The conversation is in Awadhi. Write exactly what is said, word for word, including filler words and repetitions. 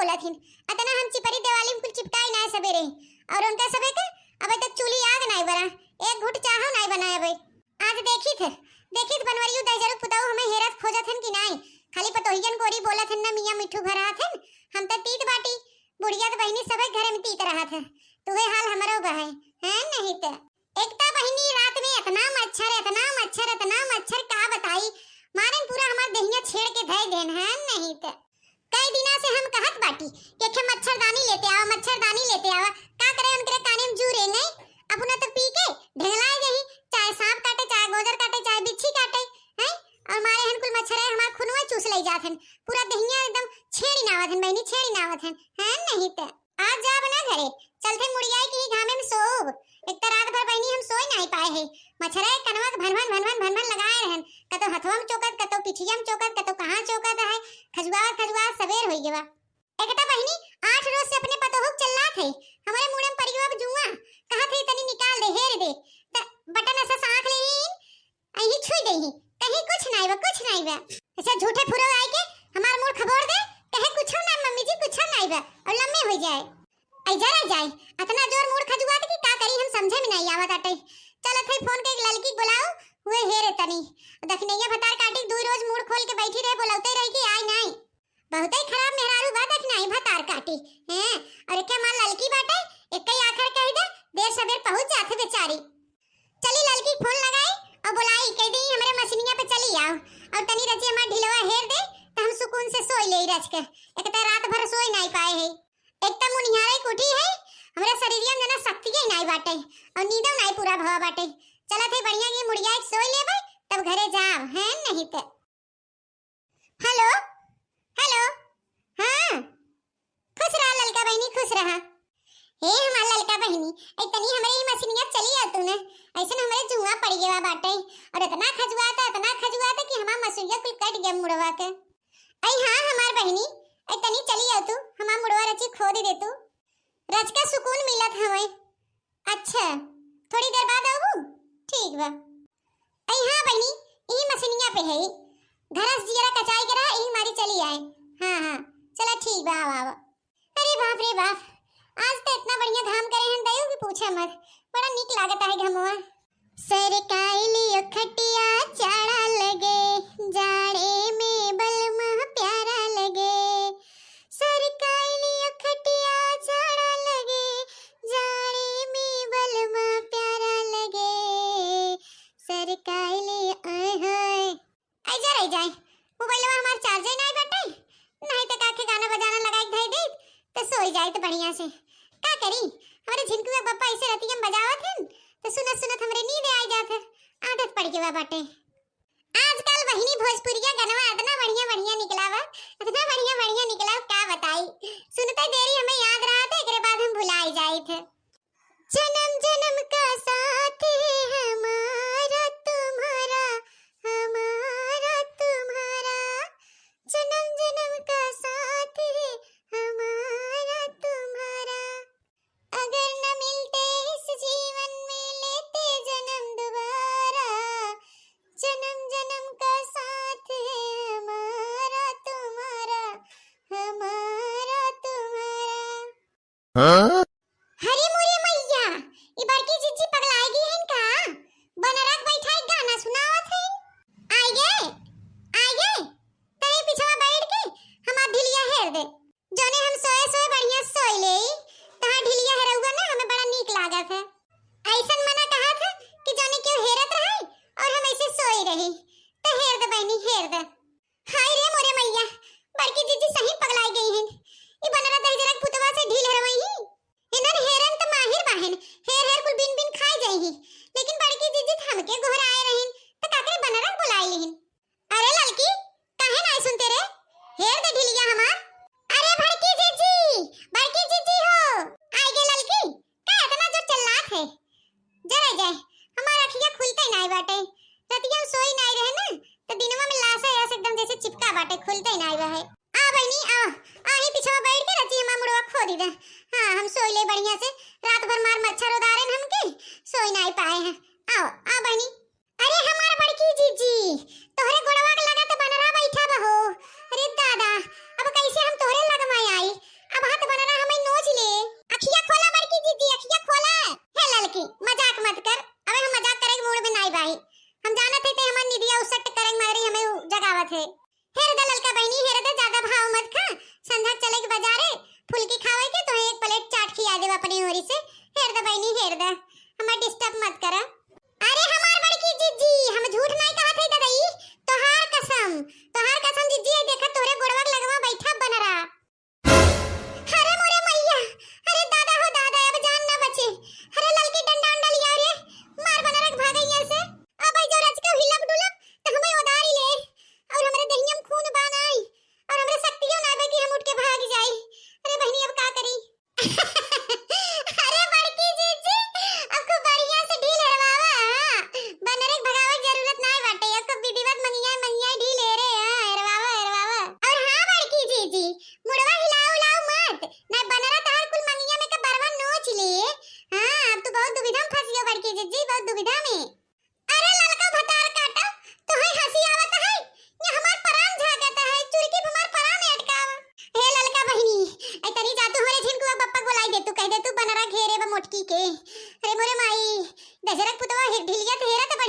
बोलत हिन। अतना हम चिपरी देवाली में कुल चिपटाई नाय सबेरे। और उनका सबे के अबे तक चूल्ही आग नाय बरा, एक घूंट चाहो नाय बनाए अबे। आज देखी थे, देखी थे बनवरियो दहिजरू पुताऊ हमें हेरत खोजत हन कि नाय। खाली पतोहियन कोरी बोलत हन ना मियाँ मिठू भरात हन। हम त तीत बाटी, बुढ़िया त बहिनी सबे घरे में तीत रहत है। तुहे हाल हमरो बहे, हैं नहीं त। एक त बहिनी रात में इतना मच्छर, इतना मच्छर, इतना मच्छर का बताई। मारन पूरा हमार देहिया छेड़ के धइ देन है नहीं त। कई दिना से हम कहत बाटी कि एक ठे मच्छरदानी लेते आवा, मच्छरदानी लेते आवा। का करे उनकरे काने में जू रेंगे, अपना तो पी के ढेंगलाए गई, चाहे सांप काटे, चाहे गोजर काटे, चाहे बिच्छी काटे, हैं? और मारे हन कुल मच्छर है, हमार खुनवा चूस ले जात हन, पूरा दहिया एकदम छेड़ी नावत हन बहिनी, छेड़ी नावत हन, हैं नहीं ते। आज जाब ना घरे, चलते मुड़ियाई की घामे में सोब। एक त रात भर बहिनी हम सोए नहीं पाए है, मच्छर है कनवा के भन भन भन भन भन भन लगाए रहन, कतो हथवा में चोकत, कतो पिठिया में चोकत, कतो कहाँ चोकत है, खजुआवत खजुआवत सबेर होई गवा। एक त बहिनी आठ रोज से अपने पतोहू के चिल्लात है, हमरे मुड़े में पड़ गवा जुआ, कहत है तनी निकाल दे, हेर दे, त बटन ऐसा सांख ले ही, अही छुई दे ही, कहीं कुछ नहीं बा, कुछ नहीं बा। ऐसे झूठे फुरो आए के हमार मूड़ खबोर दे, कहे कुछ ना मम्मी जी, कुछ नहीं बा, और लम्बे हो जाए। ऐ जरा जाए, अतना जोर मूड़ खजुआत कि का करी हम समझे में नहीं आवत आटे। चलत है फोन के एक लड़की के बुलाओ, हुए हेर तनी। दखिनैया भतार काटी दुई रोज मूड़ खोल के बैठी रहे, बुलाते रही कि आए नहीं। बहुते खराब मेहरारू बा दखिनई भतार काटी। हैं, और एके हमार ललकी बाटे, एक्के आखर कह दे, देर सबेर पहुँच जात है बेचारी। चली ललकी फोन लगाई और बुलाई, कह दी हमरे मशीनिया पे चली आओ और तनी रची हमार ढिलवा हेर दे, त हम सुकून से सोई लेई रच के। एक त रात भर सोई नाई पाए है, एक त मुनिहारे के उठी है, हमरे शरीरिया में जना शक्ति ही नाई बाटे और नींदो नाई पूरा भवा बाटे। चलत है बढ़िया की मुड़िया एक सोई लेबे, तब घरे जाब, हैं नहीं त। हेलो, हेलो, हाँ, खुश रहा ललका बहिनी, खुश रहा। हे हमार ललका बहिनी, ऐ तनी हमरे ही मशीनिया चली आ तू ने, ऐसन हमरे जुआ पड़ गया बाटे, और इतना खजुआता, इतना खजुआता कि हमार मसूरिया कुल कट गया मुड़वा के। ऐ हाँ हमार बहिनी, ऐ तनी चली आ तू, हमार मुड़वा रची खोद दे तू, रच का सुकून मिलत हवे। अच्छा, थोड़ी देर बाद आबू? ठीक बा। ऐ हाँ बहिनी, ई मशीनिया पे है, घरस जियरा कचाई के रहा, ई मारी चली आए। हाँ, हाँ, चला ठीक बा, आवा, आवा। अरे बाप रे बाप, आज तो इतना बढ़िया घाम करे हैं दयू कि पूछा मत, बड़ा नीक लागत है घमवा। सरकाई लियो खटिया चाड़ा लगे, जाड़े में बलमा प्यारा लगे। सरकाई लियो खटिया चाड़ा लगे, जाड़े में बलमा प्यारा लगे। सरकाई लियो, आय हाय। ऐ जा रह जाए, मोबाइलवा हमार चार्जे नाई बाटे, नहीं तो काके गाना बजाना लगाई के धई देत, तो सोई जाए तो बढ़िया से। का करी, हमरे झिनकुआ बप्पा ऐसे रतिया में बजावत हन, तो सुनत सुनत हमरे नींद आई जात है, आदत पड़ गवा बाटे। आजकल बहिनी भोजपुरिया गनवा इतना बढ़िया बढ़िया निकला बा, इतना बढ़िया बढ़िया निकला, का बताई। सुनते देरी हमें याद रहा था, एकरे बाद हम भुलाई जाइत है। जन्म जन्म का साथ है हमारा तुम्हारा, हमारा तुम्हारा, जन्म जन्म का साथ है हमारा तुम्हारा। अगर न मिलते इस जीवन में, लेते जन्म दोबारा, जन्म जन्म का साथ है हमारा तुम्हारा, हमारा तुम्हारा। हाँ? हरे मोरे मैया, ई बड़की जिज्जी पगलाए गई हन का? बनरा के बैठा एक गाना सुनावत है। आइगे, आइगे, तनी पिछवा बैठ के हमार ढिलिया हेर दे। जौने हम सोए सोए बढ़िया सोई लेई, तहाँ ढिलिया हेरउआ ना हमें बड़ा नीक लागत है। ऐसन मना कहत है कि जौने केहू हेरत रहे और हम ऐसे सोई रही, तो हेर दे बहिनी, हेर दे। हाय रे मोरे मैया, बड़की जिज्जी सही पगलाई गई हैं। ई बनरा दहिजरा के पुतवा से ढील हेरवई ही। इन्हन हेरन त माहिर बाहेन, हेर हेर कुल बिन बिन खाए जाई ही। लेकिन बड़की जिज्जी त हमके गोहराए रहिन, त काकरे बनरा के बुलाई लिहिन। अरे ललकी, काहे नाई सुनते रे? हेर दे ढिलिया हमार। अरे बड़की जिज्जी, बड़की जिज्जी हो, आइगे ललकी, का इतना जोर चिल्लात है? जरा जाए, हमार अखिया खुलते नाई बाटे। रतिया में सोई नाई रहे ना, तो दिनवा में लाशा ऐसे एकदम जैसे चिपका बाटे, खुलते नाई रहे। आ बहिनी, आ, आ ही पिछवा बैठ के रतिया में मुड़वा खोदी दे। हाँ, हम सोई ले बढ़िया से, रात भर मार मच्छर उदारेन हमके, सोई नाई पाए हैं। आओ, आ बहिनी। अरे हमार बड़की जिज्जी, तोहरे गोड़वा के लगा तो बनरा बैठा बा हो। अरे दादा, अब कैसे हम तोहरे लग में आई? मोटकी के। अरे मोरे माई, दशरथ पुतवा ढिलिया त हेरा त